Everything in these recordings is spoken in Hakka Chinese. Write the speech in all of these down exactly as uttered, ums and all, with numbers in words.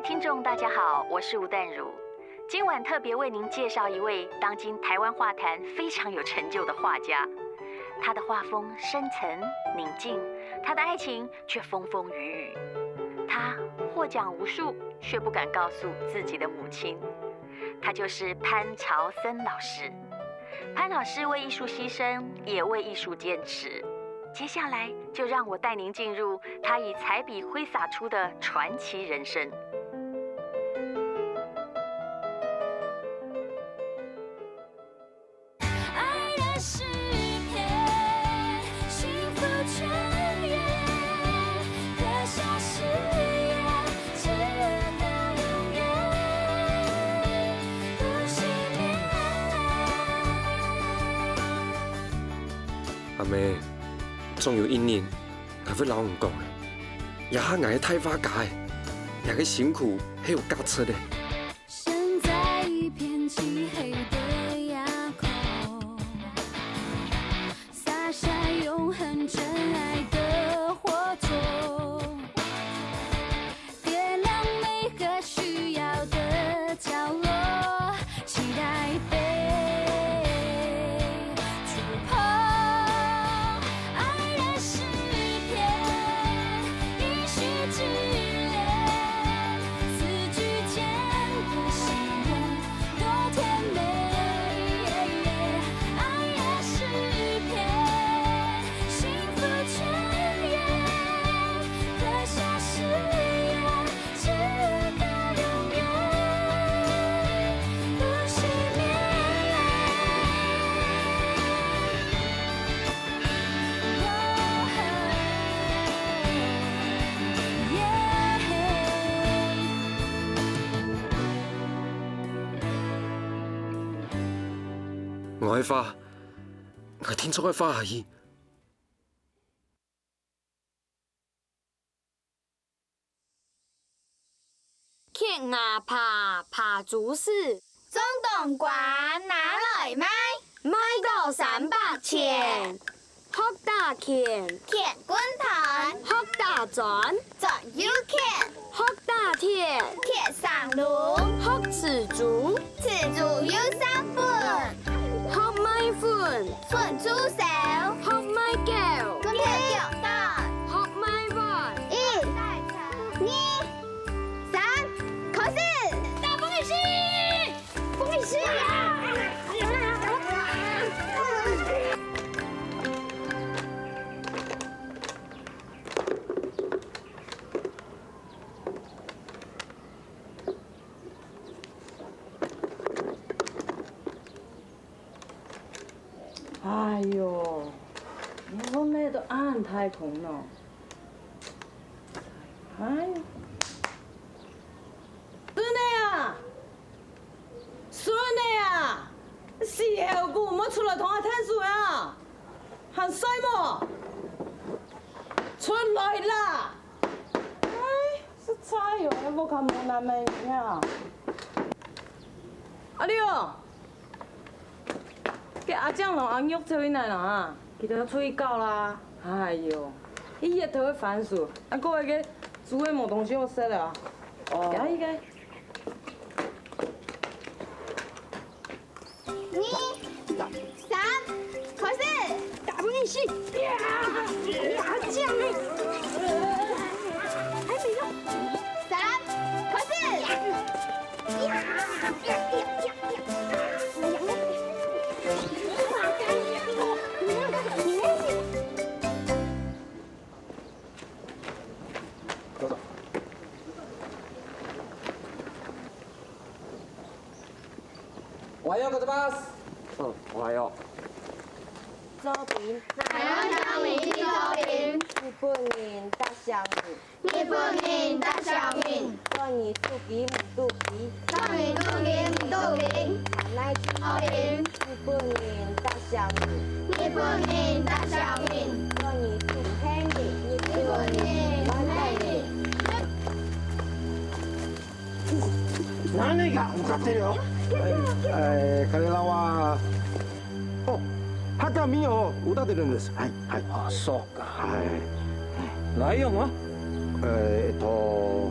听众大家好，我是吴淡如。今晚特别为您介绍一位当今台湾画坛非常有成就的画家。他的画风深沉宁静，他的爱情却风风雨雨。他获奖无数，却不敢告诉自己的母亲。他就是潘朝森老师。潘老师为艺术牺牲，也为艺术坚持。接下来，就让我带您进入他以彩笔挥洒出的传奇人生。阿姆，總有一日，𠊎會摎你講个，這下𠊎係大畫家个，𠊎个辛苦係有價值个。 𠊎个畫，𠊎定著愛畫下去。 揭瓦帕，扒豬屎。裝當官，拿來賣。賣到三百錢。學打拳。拳棍斷。學打磚。磚又拳。學打鐵。鐵生龍。學蜘蛛。蜘蛛又生粉。學賣粉。 粉豬燒，學賣狗，狗腳蛋，學賣碗。一、二、三，開始！大風雨師，風雨師啊！哎喲，你問个都恁大風咯。哎喲，孫仔啊，孫仔啊，死猴牯，莫出來同𠊎𢯭手啊！還睡無？出來啦！哎，實在喲，這屋下無男人啊！阿六， 該阿靚同阿玉走去哪啦？佢兜出去搞啦。哎喲，一日頭个番薯，啊，過一個豬仔無東西好食了啊。哦。該一個。二、三，開始！打不你死！呀，呀，這樣呢？還沒有。三，開始！ どうぞ。おはようございます。うん、おはよう。作品。台灣島民作品。日本人大象。 日本人大象。何が起こってるよ。えー、彼らは、お、墓見よう、歌ってるんです。はい、はい。あ、そうか。はい。ライオンは？えー、えっと、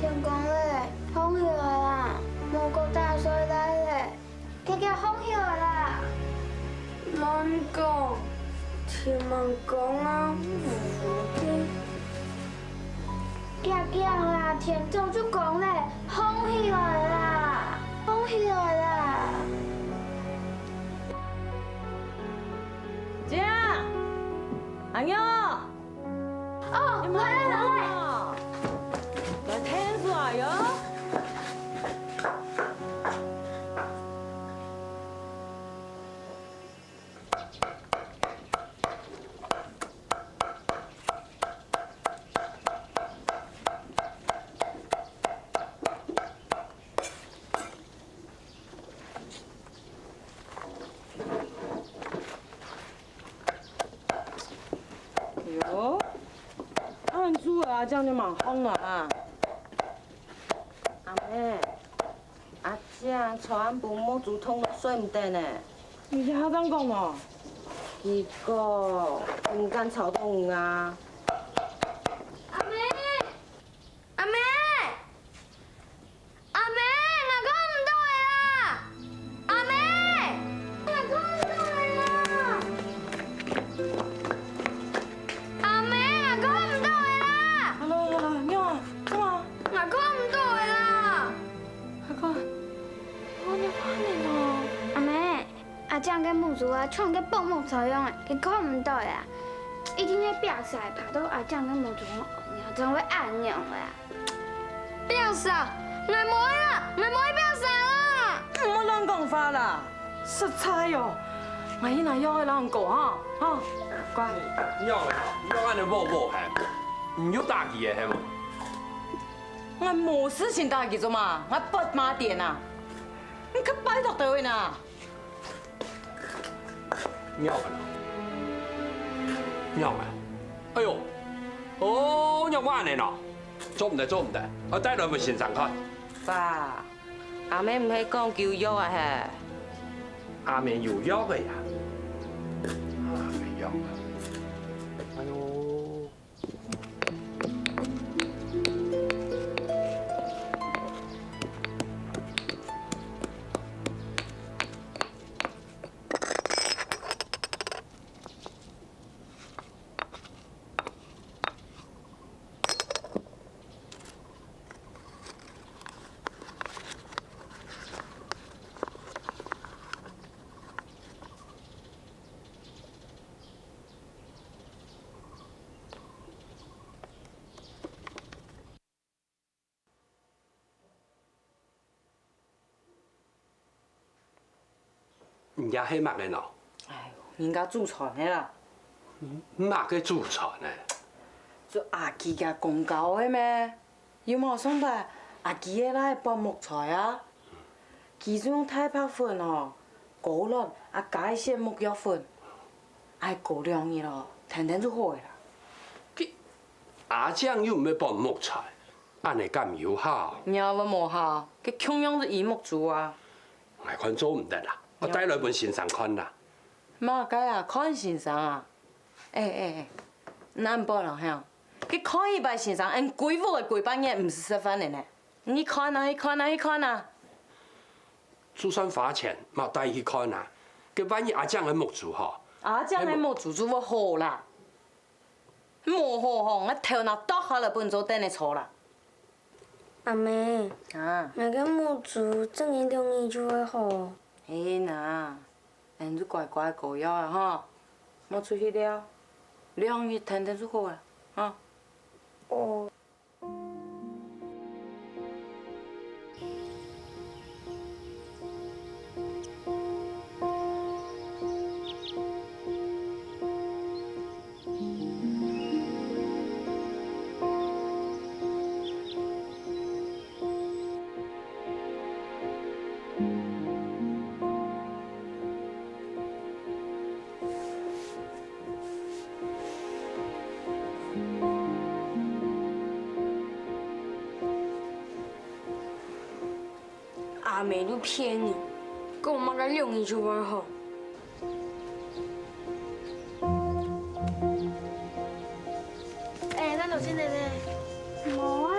天光咧，䟘起來啦，毋好再睡咧，遽遽䟘起來啦！亂講，天還光啊，無的。遽遽啦，天早就光咧，䟘起來啦，䟘起來啦！姐，阿娘。 哦，來來來來。來，𢯭手啊喲。哎喲，恁晝啊，正就吂䟘啊？阿姆，阿正昨暗晡目珠痛到睡毋得呢。你這下正講哦？佢講，毋敢吵到你啊。阿姆，阿姆！ 阿姆，𠊎䟘毋到咧啦！阿姆，𠊎䟘毋到咧啦！阿姆，𠊎䟘毋到咧啦！Hello，hello，你好，做麼？𠊎䟘毋到咧啦！阿哥，哦，你快點哦！阿姆， 阿正个目珠啊，像个薄木材樣仔，佢看毋到啊。一定係壁蛇爬到阿正个目珠項，正會恁樣啊。壁蛇，𠊎無愛啦，𠊎無愛壁蛇啦！毋好亂講話啦，實在哦！𠊎去拿藥仔摎你膏哈，哈，乖。你仰仔，你仰恁呢摸摸係？你有打佢个係無？𠊎無事情打佢做麼？𠊎發麼癲啊！你去拜託佢呢！ 仰仔呢？仰仔？哎喲，哦，仰會恁呢哦？做毋得，做毋得，愛帶來分先生看。爸，阿姆毋係講佢有藥啊係？阿姆有藥个呀？阿姆有藥啊？哎喲！ 你這係麼个呢？哎喲，人家祖傳个啦。麼个祖傳个？就阿基厥公教个咩？有無上擺阿基个倈仔搬木材啊？佢就用大白粉哦，膏落啊加一息木藥粉，愛膏兩日哦，定定就好个啦。佢阿正又毋係搬木材， 恁呢敢有效？仰會無效？佢共樣係醫目珠啊。𠊎看做毋得啦，愛帶來分先生看啦。麼个啊，看先生啊？哎哎哎，恁樣講吼，佢看一擺先生，𠊎歸屋仔歸半夜毋使食飯个呢。你看啊，去看啊，去看啊！就算花錢，嘛帶去看啊。該萬一阿正个目珠吼，阿正个目珠就會好啦。 無好吼，𠊎頭那剁下來分做凳仔坐啦。阿姆，啊，𠊎个目珠正經兩日就會好。係哪，恁樣就乖乖膏藥啊吼，莫出去尞，兩日定定就好啊，吼。哦。 阿姆就騙你，講麼个兩日就會好。哎，那我現在呢？無啊。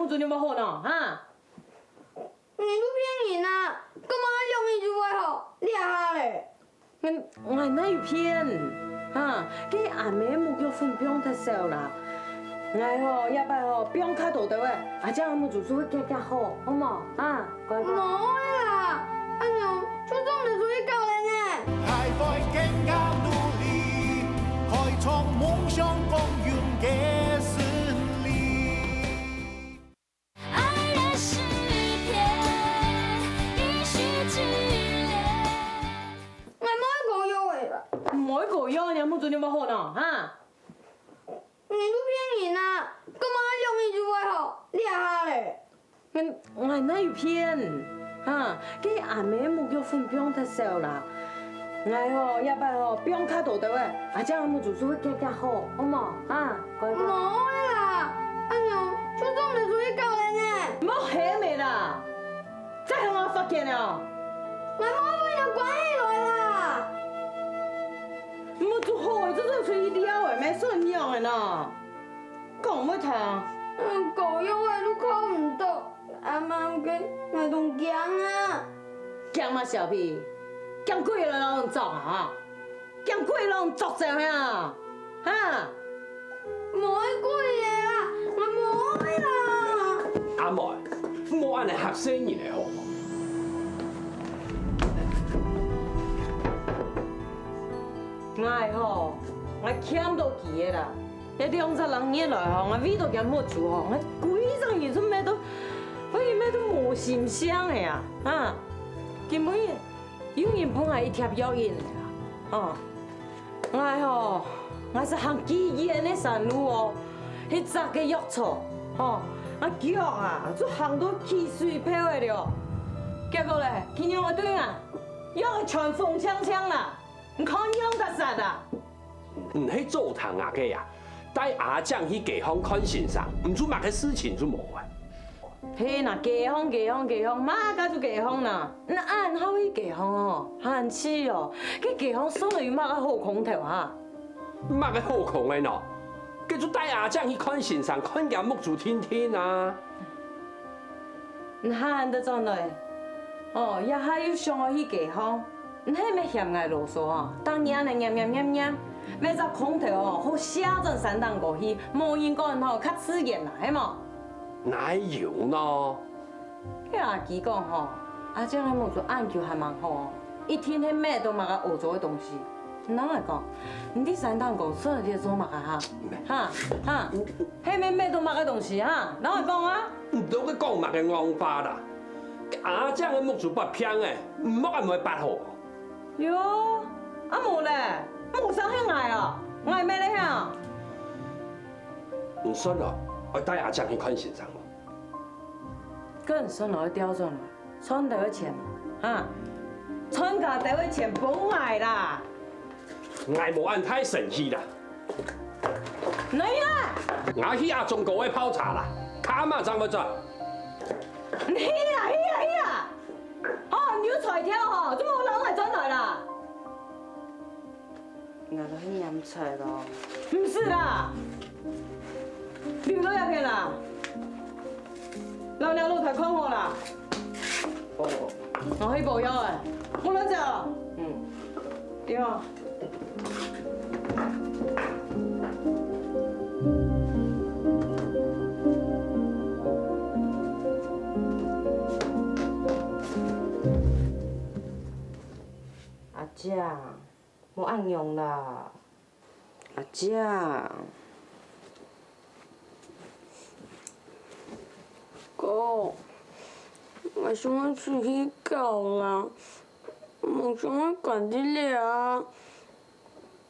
目珠仰會好呢？哈？你都騙人啊！幹嘛兩日就會好？這下咧？ 𠊎，𠊎哪有騙？哈，該阿姆目藥粉放忒少啦。𠊎吼，這擺吼放較多兜仔，阿正个目珠就會遽遽好，好無？哈，乖乖。無愛啦，恁樣就做毋得出去搞咧呢。還會更加努力，開創夢想共榮个勝利。 愛的詩篇，一世之戀。𠊎無愛膏藥仔啦。毋愛膏藥，你目珠仰會好呢？哈？你都騙人啊！幹嘛兩日就會好？這下咧？𠊎，𠊎哪有騙？哈，該阿姆目藥粉放忒少啦。 𠊎吼，這擺吼放較多兜仔，阿正个目珠就會遽遽好，好無？哈，乖乖。無愛啦，恁樣就做毋得出去搞咧呢。莫喊了啦，再喊𠊎發現了。𠊎無愛分你關起來啦。目珠好了，就做出去尞了，毋係算樣个呢。講毋會聽。嗯，膏藥仔都靠毋到。 阿姆，該𠊎當驚啊！驚麼个小屁？驚鬼來摎你捉啊？驚鬼摎你捉走啊？哈？無愛鬼仔啊！𠊎無愛啦！阿妹，莫恁樣嚇死人个好無？𠊎吼，𠊎欠著佢个啦。 這兩隻零月來吼，𠊎為著厥目珠吼，𠊎歸隻人就搣到，𠊎搣到無心情个啊！哈，今晡日有人分𠊎一帖藥引來啊！吼，𠊎吼，𠊎係行幾遠个山路哦，去摘个藥草，吼，𠊎腳啊，就行到起水泡仔了。結果咧，佢仰會對𠊎，藥仔全封淨淨啦！你看仰結煞啊！ 你係做頭家个啊，帶阿正去街項看先生，毋就麼个事情就無啊？係啦，街項街項街項，麼个就街項啦。你恁好去街項哦，還去哦，該街項算來有麼个好空頭哈？麼个好空个喏？該就帶阿正去看先生，看厥目珠定定啊！ 你還得轉來，哦，這下又想愛去街項，你係毋係嫌𠊎囉嗦啊？逐日恁樣唸唸唸唸，搣隻空頭哦，好卸轉山頂高去，無人管吼，較自然啦，係無？哪有呢？該阿姊講吼，阿正个目珠恁久還吂好哦，一定係搣著麼个齷齪个東西。 摎𠊎講，你在山頂高賰來做麼个哈？哈哈，係毋係搣著麼个東西哈？摎𠊎講啊！你在該講麼个戇話啦？阿正个目珠發病咧，莫恁會發好。喲，啊無咧，無成係𠊎啊，𠊎搣个哈？你算了，愛帶阿正去看先生無？ 該你算來愛調轉來，賺兜仔錢，哈？賺加兜仔錢分𠊎啦！𠊎無恁大生氣啦！來啦！𠊎去阿忠哥个泡茶啦，較暗正會轉。你去啦，去啦，去啦！哦，你有才調吼，就莫摎𠊎轉來啦！ 𠊎都係拈菜咯。毋使啦，留到這片啦。摎若老弟看好啦。哦。𠊎去包藥仔，莫亂走。嗯。對哦。阿姐啊， 莫恁樣啦。阿姐啊。哥，𠊎想愛出去搞啦，無想愛關在這啊。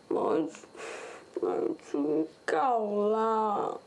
𠊎，𠊎出去搞啦。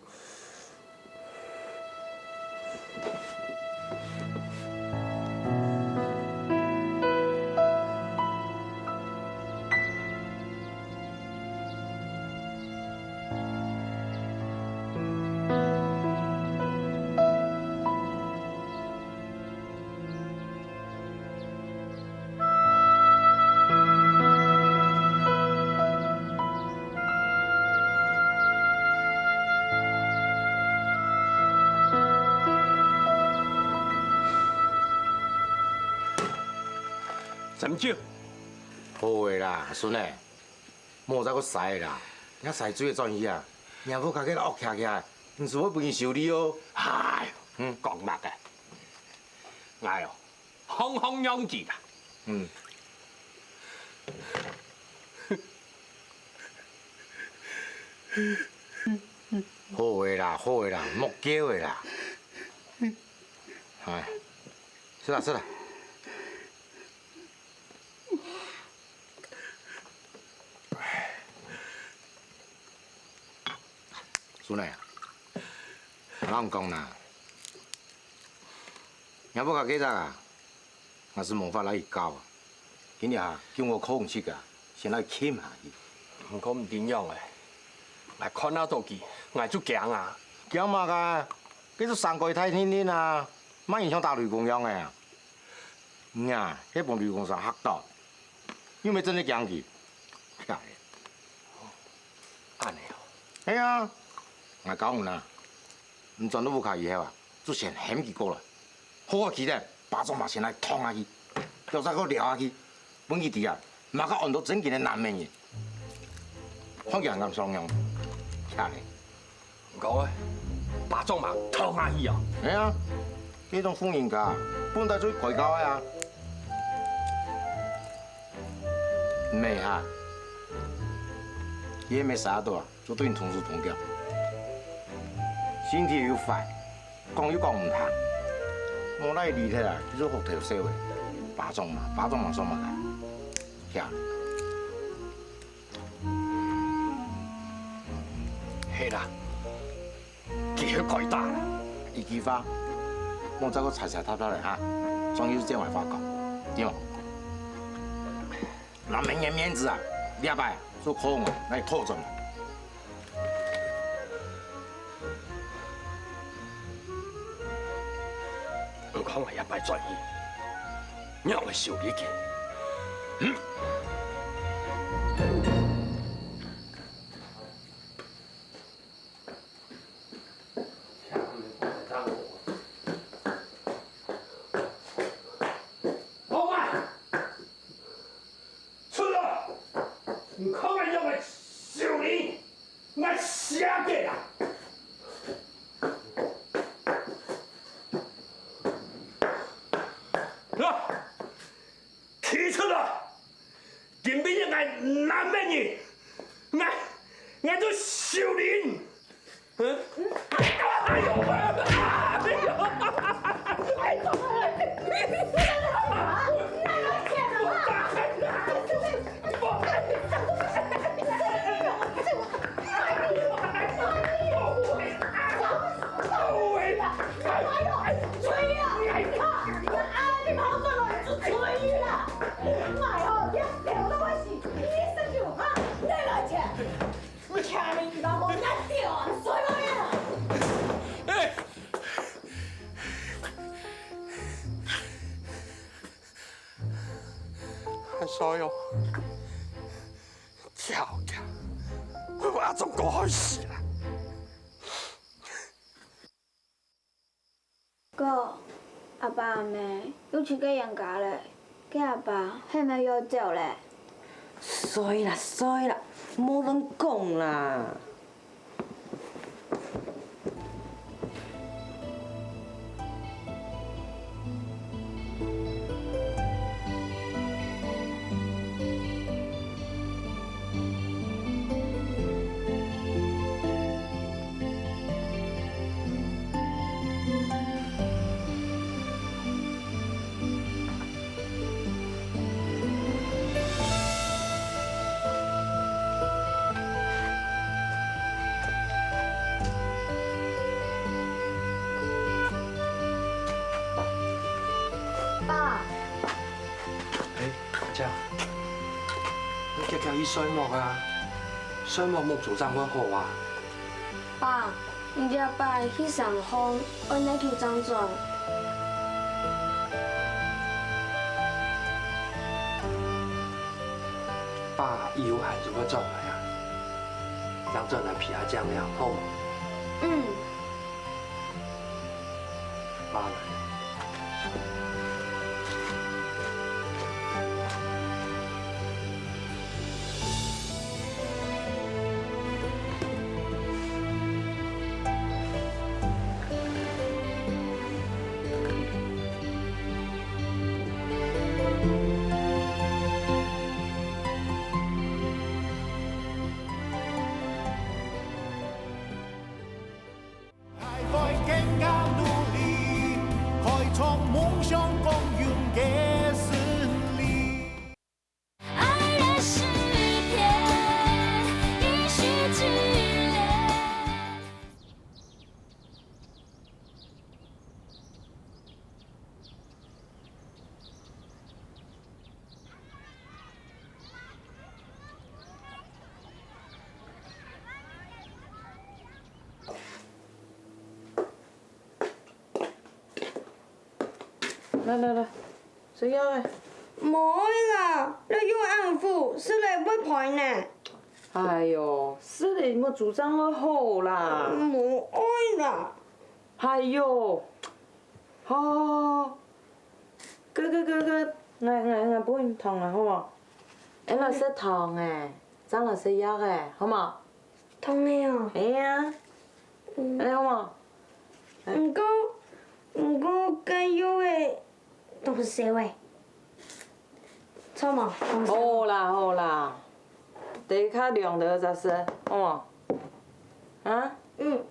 斟酒。好个啦，孫仔，莫再過洗啦，若洗水會轉去啊，若無家己惡徛徛，毋係會分人修理哦。唉，嗯，講麼个？𠊎哦， 放放養佢啦。嗯。好个啦，好个啦，莫噭个啦。唉，食啦，食啦。 孫仔啊，𠊎摎你講啦，若屋下該隻啊，𠊎係無法來教啊。今日啊，經過考試个，先來撳下去。毋過毋知仰仔，𠊎看啊著佢，𠊎就驚啊。驚麼个？該隻生該大脣脣啊，乜人像打雷公樣仔啊！ 你啊，係分雷公生嚇著，又毋係真个驚佢。恁呢哦。係啊，𠊎教你啊，你轉到屋下以後啊，就先喊佢過來，好好企等，巴掌嫲先來捅下去，然後再過撩下去，分佢知啊，麼个安到正經个男仔人。看佢還敢上樣，恁呢。 毋過，巴掌嫲捅下去啊！係啊，該種婦人家，本來就愛改教个啊。毋係哈，佢還吂生到啊，就對你動手動腳。身體又壞，講又講毋聽，無奈佢忒啊，佢就學偷笑个。巴掌嫲，巴掌嫲算麼个？呀！ 係啦，佢係該打啦。一句話，莫再過踩踩踏踏了哈，總有正話講，對無？男人个面子啊，這擺就靠𠊎來討轉來。 你看𠊎這擺轉去，仰會修理佢？嗯？好啊！ 出來！你看𠊎仰般修理，𠊎寫个啊！來，企出來！今晡日𠊎男仔人，𠊎，𠊎就修理你！ 哎呦，哎呦，哎呦！哎，還衰哦，跳跳，我阿忠哥害死啦！ 哥，阿爸阿姆又尋該冤家咧，該阿爸係毋係又走咧？衰啦，衰啦，莫亂講啦！ 爸。哎，阿姐，你遽遽去睡目啊，睡目目珠正會好啊。爸， 你這擺去山項，愛哪久正轉？爸以後還係會轉來啊，正轉來陪阿正尞，好無？嗯。爸來。來來來，食藥仔。無愛啦，你藥恁苦，食了會壞呢。哎喲，食了莫主張會好啦。無愛啦。哎喲，好好好，該該該該，𠊎𠊎𠊎分你糖啊，好無？恁樣食糖仔，正來食藥仔，好無？糖仔哦。係啊，嗯。恁樣好無？毋過毋過該藥仔 當燒欸。著無？當燒。好啦好啦，等較涼了再食，好無？啊？嗯。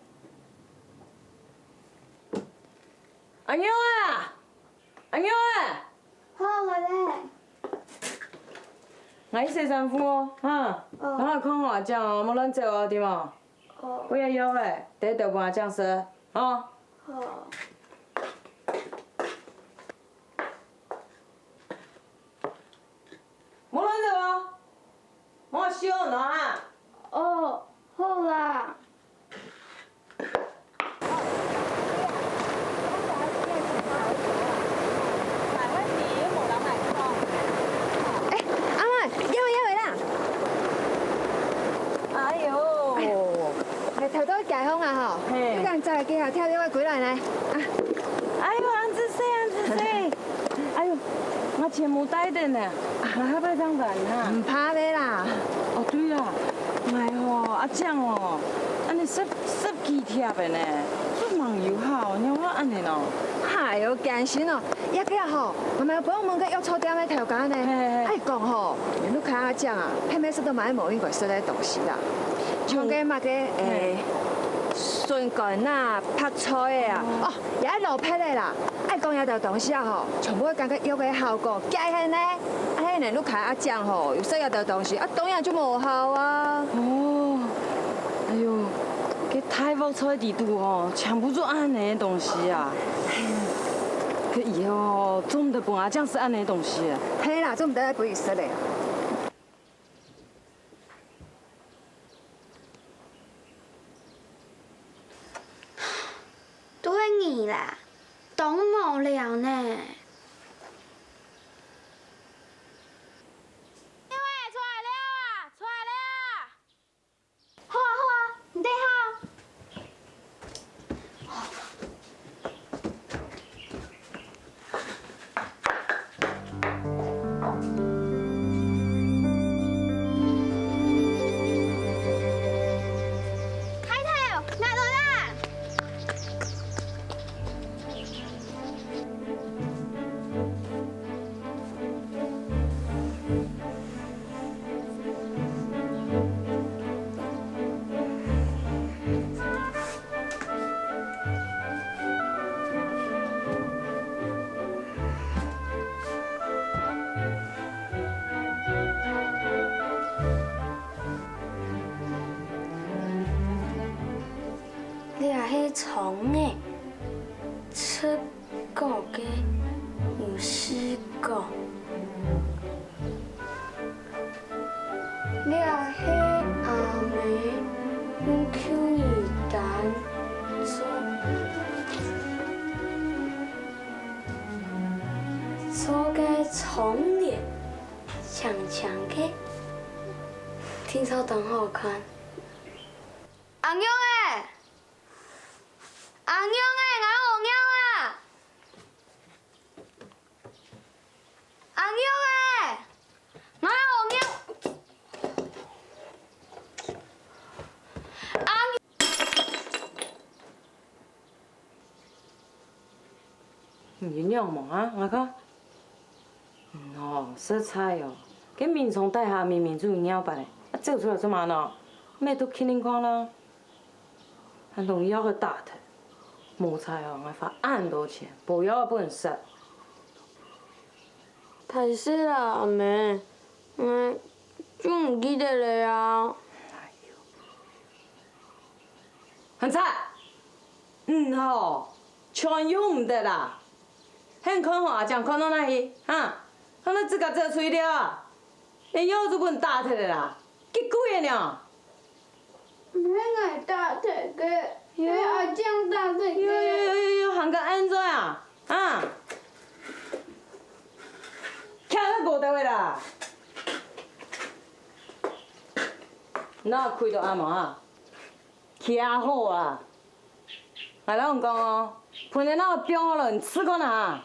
阿娘啊，阿娘啊！好，來咧。𠊎去洗衫褲哦，哈。哦。然後看好阿正哦，莫亂走哦，知無？哦。不要搖咧，等下分阿正食，哦。好。 莫亂走哦，莫燒喏啊！哦，好啦。哎，阿妹，要要啦！哎喲，哎，頭到解封啊吼，嘿。你敢再給他跳電話過來呢？啊，哎喲，恁仔細，恁仔細。 哎喲，𠊎錢無帶等呢，啊，𠊎下擺正還哈。毋怕个啦。哦，對啦，𠊎吼，阿正哦，恁樣十十幾帖个呢，做麼个有效，仰會恁樣哦？哎喲，艱辛哦，這個吼，𠊎們有分問過藥草店个頭家呢，嘿嘿嘿。愛講吼，你看阿正啊，偏偏食到買無應該食个東西啦，像該麼个，誒，筍乾啊、白菜啊，哦，也老白个啦。 愛講這兜東西啊吼，全部會感覺藥个效果，假个呢。啊，係呢，你看阿正吼，有食這兜東西，啊，當然就無效啊。哦，哎喲，該大鑊菜底肚吼，全部做恁樣个東西啊。該以後吼，做毋得分阿正食恁樣个東西啊。係啦，做毋得分佢食咧。 都係你啦，當無聊呢。出來了啊，出來了啊！好啊，好啊，你等下。 這係蔥仔，出 過个有四個。這係阿姆用舊年單做，做个窗簾，青青个，定著當好看。阿娘欸！ 阿娘欸，𠊎好枵啊！阿娘欸，𠊎好枵！阿娘，你有仰無啊？𠊎看，嗯吼，實在哦，該眠床底下明明就有尿粄个，啊走出來做麼个呢？乜都去另看啦。 還同藥仔打忒，無彩哦，𠊎花恁多錢，補藥仔分你食。大事啦，阿姆，𠊎就毋記得了啊。還在？嗯吼，全用毋得啦！你看吼，阿正看到哪去？哈？看到自家走出去了啊？連藥仔都分你打忒了啦！ 幾貴个呢？毋係𠊎打忒个，係阿正打忒个。喲喲喲喲，還敢恁嘴啊？啊！過到位啦！哪開到暗啊？徛好啊！𠊎摎你講哦，分你哪放好了，你試看啊！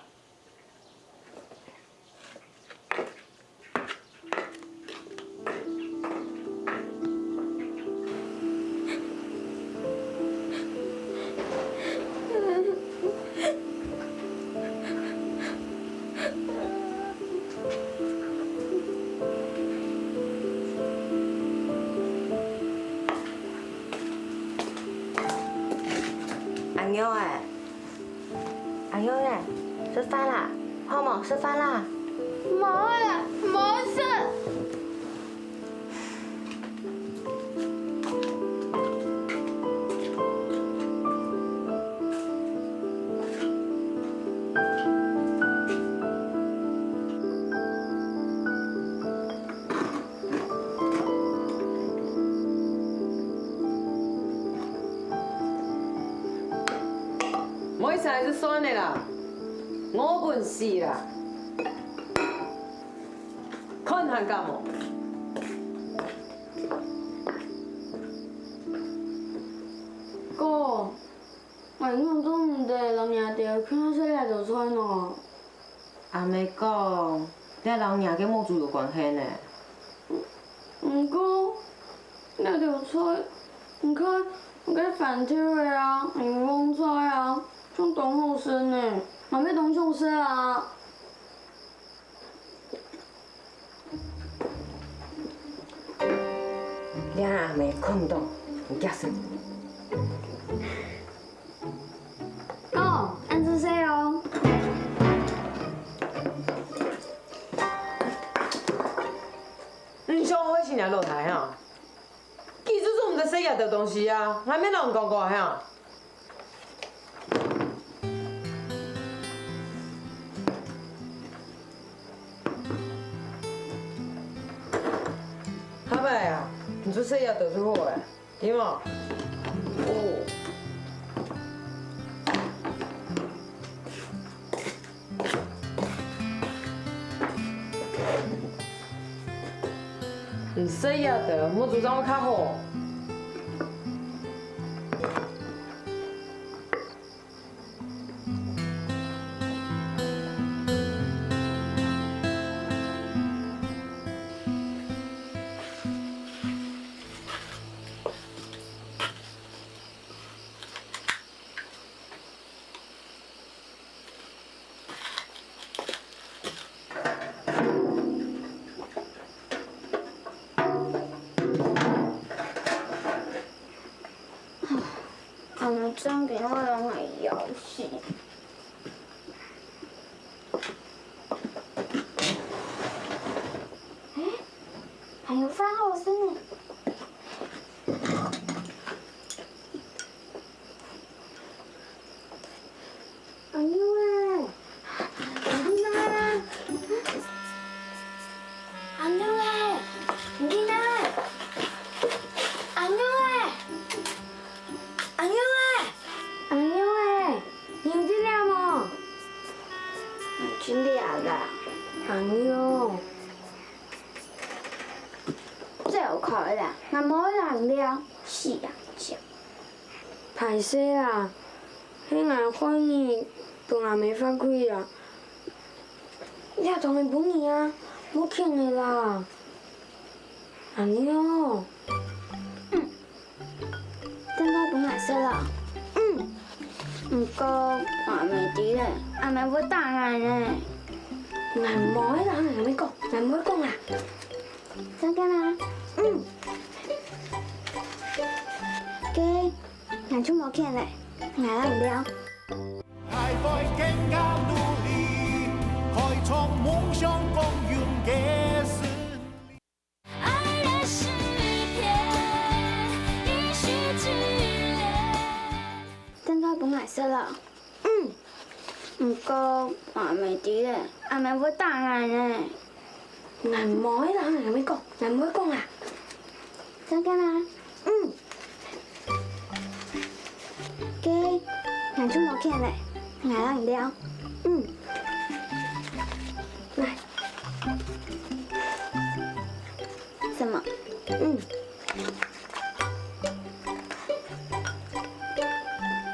恁樣欸，恁樣欸，食飯啦，好無？食飯啦。無啦，無食。 無意思就算了啦，我本死啦，看還敢無？哥，𠊎仰做毋得摎若兜共下食這兜菜呢？ 阿姆講，這摎若个目珠有關係呢。毋過，這兜菜，你看，該番豆仔啊，檸檬菜啊，像當好食呢，𠊎乜當想食啊。這阿姆看毋到，你遽食。 哥，恁仔細哦。你想害死若老弟哈？佢就做毋得食這兜東西啊，𠊎乜摎你講過哈。下擺啊，你就食這兜就好了。 對無？哦。你食這兜，目珠正會較好。 阿姆正經會摎𠊎枵死。欸，還有飯好食呢。 阿牛仔，阿牛仔，阿牛仔，你在哪？阿牛仔，阿牛仔，阿牛仔，你有在這無？在這啦，阿牛。走開啦，𠊎無愛摎你尞，死人精。 歹勢啊，係𠊎害你分阿姆罰跪啊。這糖仔分你啊，莫譴了啦。阿牛。嗯，等下分𠊎食啦。嗯，毋過阿姆知了，阿姆會打𠊎呢。𠊎無愛摎阿姆講，𠊎無愛講啊。 真个嗎？嗯。該，𠊎就無譴了，𠊎來尞。還會更加努力，開創夢想共榮的勝利。愛的詩篇，一世之戀。等下分𠊎食了。 嗯，毋過阿姆知了，阿姆會打𠊎呢。𠊎無愛摎阿姆講，𠊎無愛講啊。真个嗎？嗯。該，𠊎就無譴了，𠊎來尞。嗯。來。什麼？嗯。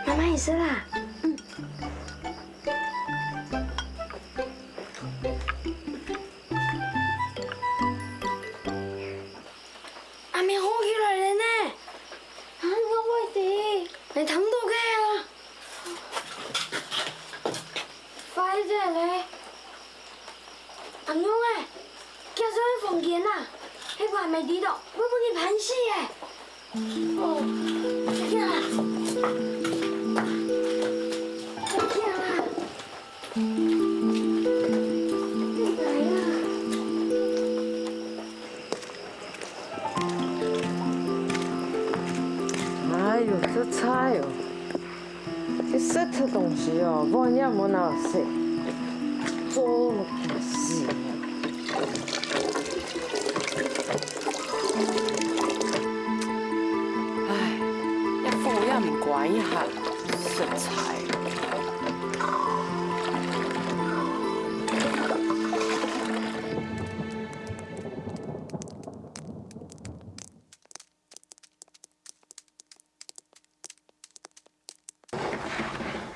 媽媽也是啦。嗯。阿明好起來了呢！啊，我會知。你聽到个啊？快點咧！ 阿娘欸，行上房間啊，係還毋知道，會分人拍死欸。哦，行啊，行啊。哎喲，這菜哦！ 你食忒東西哦，碗也無拿洗，做麼个事？唉，這火也毋關一下，實在。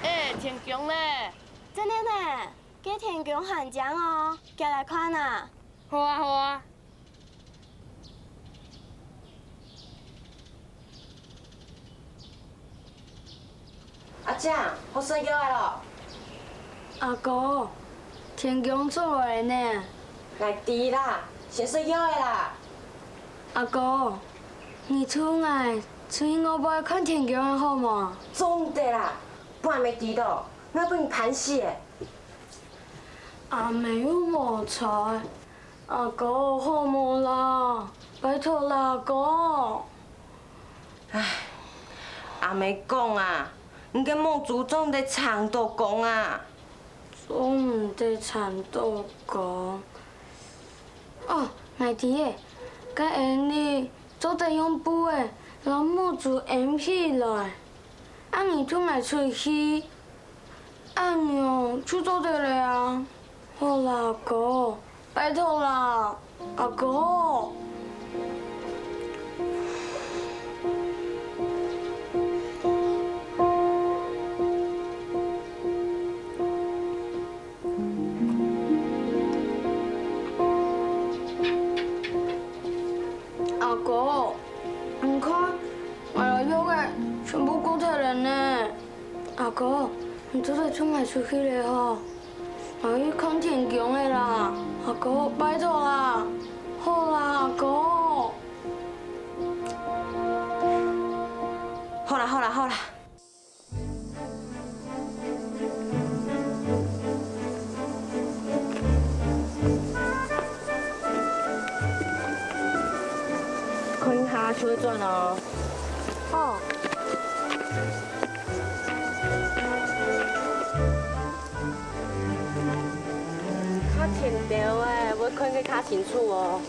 欸，天光咧！真个呢，該天光還靚哦，遽來看啊！好啊，好啊。阿正，好食藥仔咯！阿哥，天光出來呢！𠊎知啦，先食藥仔啦！阿哥，你㓾𠊎 出去外背看天光仔好無？做毋得啦，半夜知著，𠊎分人拍死欸！阿姆又無在，阿哥好無啦？拜託啦，阿哥！唉，阿姆講啊，你个目珠做毋得撐到光啊！做毋得撐到光？ 哦，𠊎知咧，該𫣆俚做得用布仔摎目珠掩起來，恁樣㓾𠊎出去，恁樣就做得了啊！好啦，阿哥，拜託啦，阿哥！ 阿哥，你看，𠊎摎藥仔全部顧忒了呢。阿哥，你做得㓾𠊎出去了吼，𠊎愛去看天光仔啦。阿哥，拜託啦，好啦，阿哥。好啦，好啦，好啦。 看一下就會轉哦。好。較天光咧，會看得較清楚哦。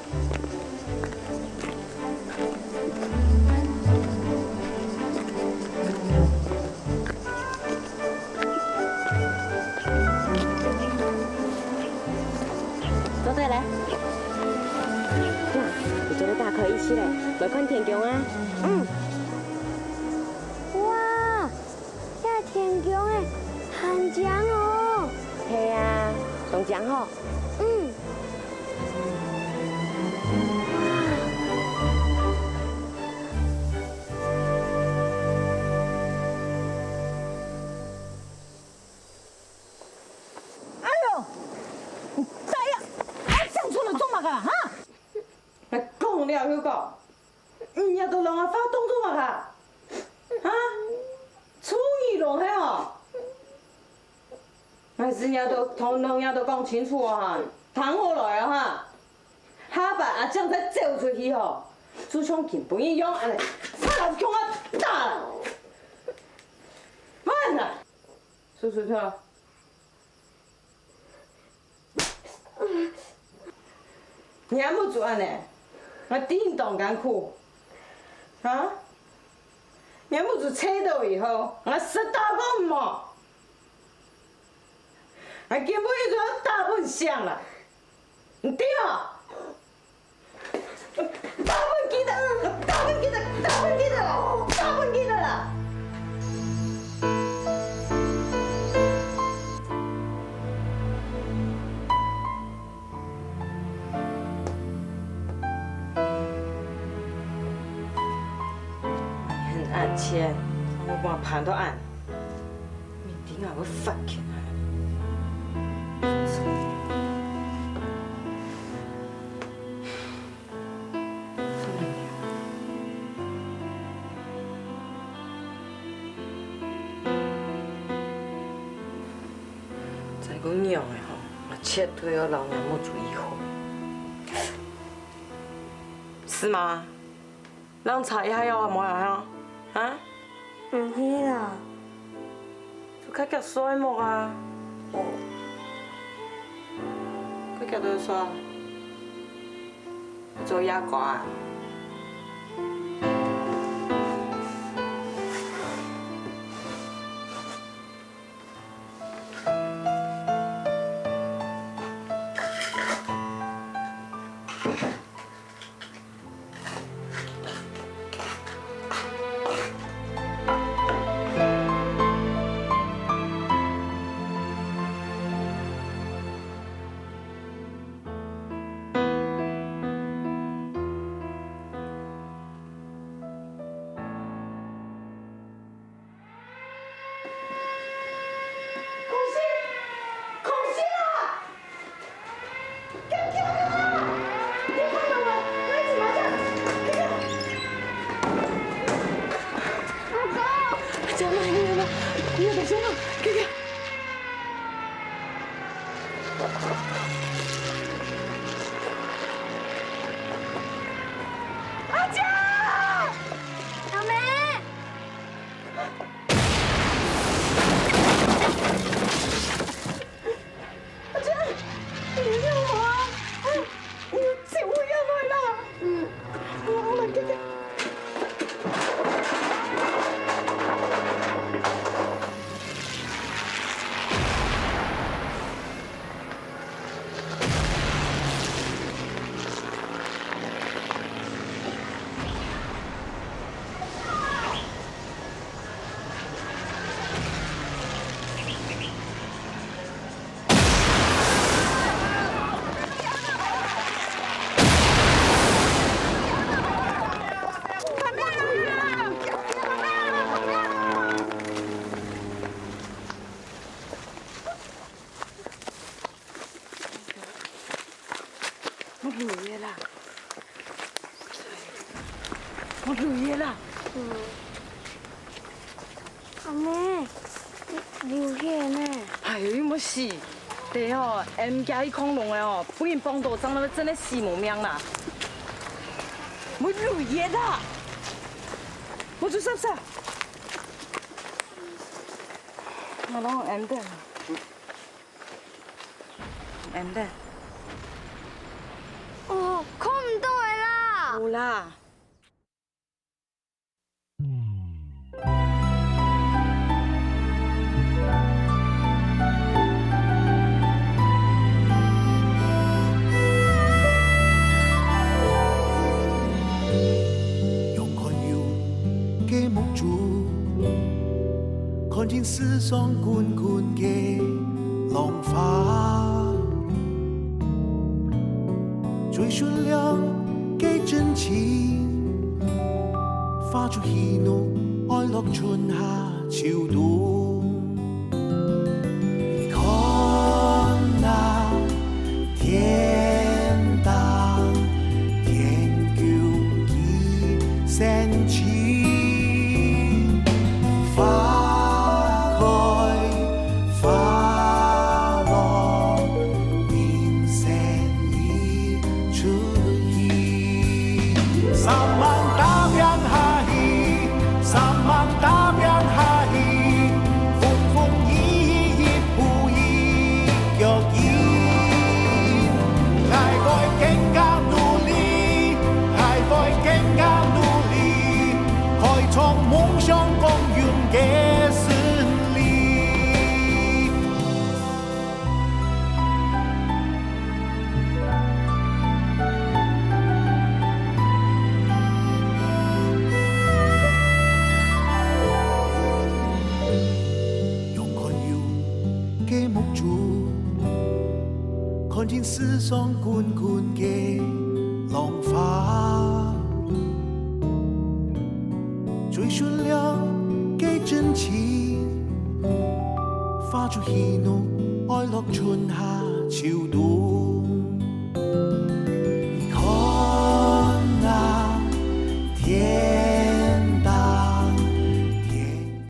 做得咧。呀，你做得打開一息咧，來看天光啊。嗯。哇，這天光仔，還靚哦。係啊，當靚吼。 嗯。哎喲，你大爺，恁樣出來做麼个啊？哈？𠊎講了又講，你這兜人啊，話當做麼个啊？哈？臭耳聾係哦？ 𠊎這兜同你這兜講清楚哦哈，聽好來哦哈！下擺阿正再走出去吼，就像今晡日樣恁仔，插老子共下打！慢啊！叔叔說，你阿母就恁仔，𠊎知你當艱苦，哈？你阿母就切到以後，𠊎實在講毋好。 𠊎今晡日就愛打分你醒啦，你知無？錢，我幫佢盤到恁，明天𠊎會發現佢。 再過仰仔吼，𠊎絕對愛摎若目珠醫好。是嗎？讓查一下藥好無啊？啊？毋係啦。就較遽睡目啊！哦，較遽去睡。 做夜歌啊？空襲！空襲啦！緊救命啊！你看到無？𠊎一直罵聲！緊救！阿公！阿姐，媽，你，你，你有事嗎？緊救！ 阿姐！阿妹！阿姐，你有無啊？你有救我下來啦！嗯。好啦，好啦，緊緊。 無路仔啦！無路仔啦！嗯。阿妹，流血呢？哎喲，又無死！等下哦，𠊎毋驚佢恐龍个哦，分人碰到，正會真个死無命啦！無路仔啦！無就煞煞！𠊎摎你等。 And then？哦，看毋到了啦！有啦。用看有个目珠， 看見世上滾滾个浪花，追尋亮个真情，化作喜怒哀樂春夏秋冬。你看那 天大，天公佢神奇，花開花落，人生一出戲。三萬大兵下去，三萬大兵下去，風風雨雨一步一 腳印。𠊎會更加努力，𠊎會更加努力，開創夢想光榮个勝利。 用看有个目珠，看見世上滾滾个浪花，追尋了就喜怒哀樂春夏秋冬。